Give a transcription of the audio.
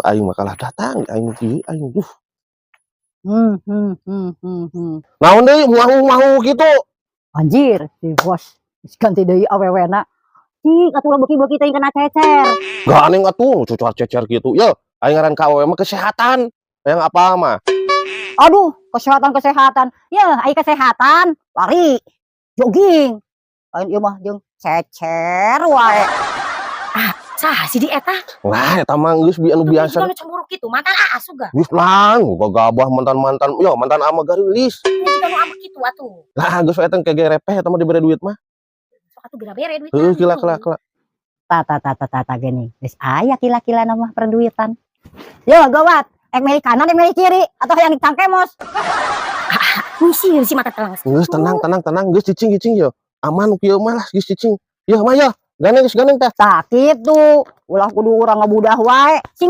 Aing mah kalah datang, aing kieu aing, duh. Naon deui mahu-mahu kitu? Anjir, si bos geus ganti deui awewena. Cik, atuh lah beuki-beuki teuing kena cecer. Gandeng atuh cucar cecer gitu. Yo, aing ngaran ka awewe mah kesehatan. Yang apa mah? Aduh, kesehatan kesehatan. Ya, ai kesehatan, lari, jogging. Lain ieu mah jeung cecer wae. Saha sih di eta? Lah, eta mah geus bi anu biasa. Jiga nu cemburu kitu mantan aa suga. Geus lah, gagabah mantan-mantan. Yo, mantan ama garilis. Jiga nu ambek kitu atuh. Lah, geus we eta ke repeh eta mah dibere duit mah. Sok atuh geura bere duit. Heuh, kila kila kila. Tata tata tata gini. Geus aya kila-kila mah perduitan. Yo, gawat. Ek milih kanan, ek milih kiri, atau hayang dicangkemos. Nyisir si mata telang. Geus tenang tenang tenang, geus cicing cicing yo. Aman kieu mah lah, geus cicing. Yo mah yo. Gandeng, geus gandeng teh. Tah kitu. Ulah kudu urang ngabudah wae. Sing